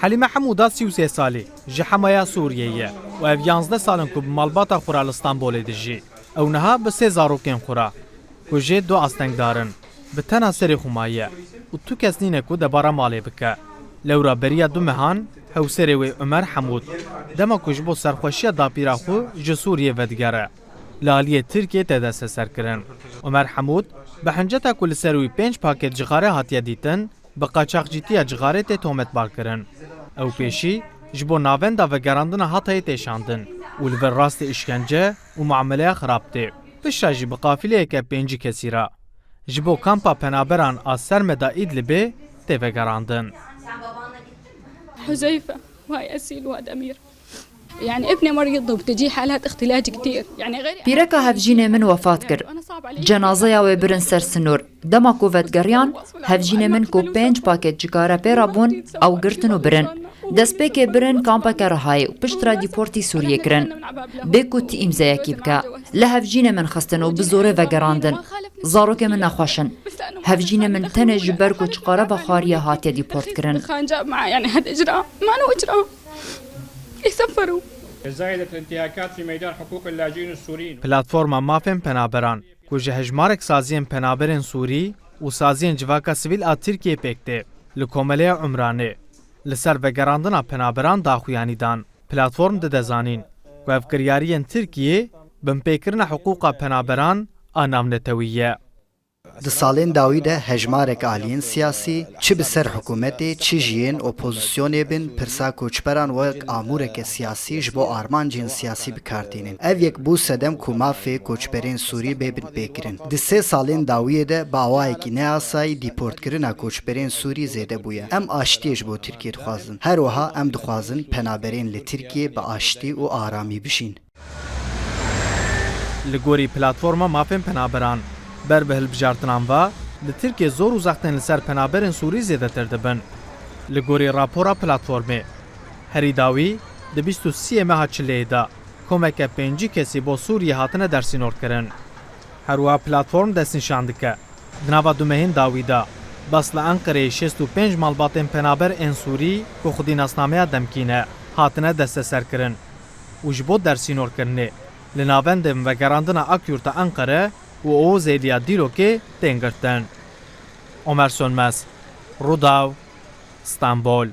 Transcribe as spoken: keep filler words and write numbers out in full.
Helîme Hemûda sî û sê salî, ji Hemaya Sûriyê ye û ev yanzdeh sal in ku bi malbata xwe re li Stenbolê dijî. Ew niha bi sê zarokên xwe re, ku jê du astengdar in, bi tena serê xwe maye û tu kes nîne ku debara malê bike. Lewra beriya du mehan, hewserê wê Omer Hemûd, dema ku ji bo serxweşiya dapîra xwe ji Sûriyê vedigere, li aliyê Tirkiyê tê desteserkirin. Omer Hemûd, bi hinceta ku li ser wî pênc paket cixare hatiye dîtin, bi qaçaxcîtiya cixarê tê tometbarkirin. Ew pêşî ji bo navenda vegerandina Hatayê tê şandin û li vir rastê îşkence û muameleya xirab tê. Piştre jî bi qafileyeke pêncî kesî re ji bo kampa penaberan a Sermeda Îdlibê tê vegerandin. حذيفة، وهاي أسيل، وهاد أمير. يعني ابني مريض وبتجيه حالات اختلاج كتير، يعني غير. Pîreka hevjînê min wefat kir. Cenazeya wê birin ser sinor. Dema ku vedigeriyan, hevjînê min ku pênc paket cigare pê re bûn, ew girtin û birin. Destpêkê birin kampeke Rihayê û piştre dîportî Sûriyê kirin. Bê ku ti îmzeyekî bike. Li hevjînê min xistin û bi zorê vegerandin. Zarokê min nexweş in. Hevjînê min tenê ji ber ku çiqare vexwariye hatiye dîportkirin. خان جاب معاه، يعني هاد إجراء، ما له إجراء. يسفروا. تزايدت الانتهاكات في ميدان حقوق اللاجئين السوريين. Platforma Mafên Penaberan, ku ji hejmarek saziyên penaberên Sûrî û saziyên civaka sivîl a Tirkiyê pêk tê, li Komeleya Umranê li ser vegerandina penaberan daxuyanî dan. Platform dide zanîn ku ev kiryariyên Tirkiyê binpêkirina hiqûqa penaberan a navnetewî ye. Di salên dawî de hejmarek aliyên siyasî, çi bi ser hikûmetê, çi jî yên opozisyonê bin, pirsa koçberan wek amûreke siyasî ji bo armancên siyasî bi kar tînin. Ev yek bû sedem ku mafê koçberên Sûrî bê binpêkirin. Di sê salên dawiyê de bi awayekî neyasayî dîportkirina koçberên Sûrî zêde bûye. Em aştiyê ji bo Tirkiyê dixwazin. Her wiha em dixwazin penaberên li Tirkiyê bi aştî û aramî bijîn. Li gorî Platforma Mafên Penaberan, ber bi hilbijartinan ve, li Tirkiyê zor û zextên li ser penaberên Sûrî zêdetir dibin. Li gorî rapora Platformê, herî dawî di bîst û siyê meha Çileyê de komeke pêncî kesî bo Sûriyê hatine dersînorkirin. Her wiha Platform destnîşan dike, di nava du mehên dawî de bes li Enqereyê şêst û pênc malbatên penaber ên Sûrî ku xwedî nasnameya demkî ne, hatine desteserkirin û ji bo dersînorkirinê li navendên vegerandina Akyurta Enqere û Oğuzeliya dîrokê tên girtin. Omer Sönmez, Rûdaw, Stenbol.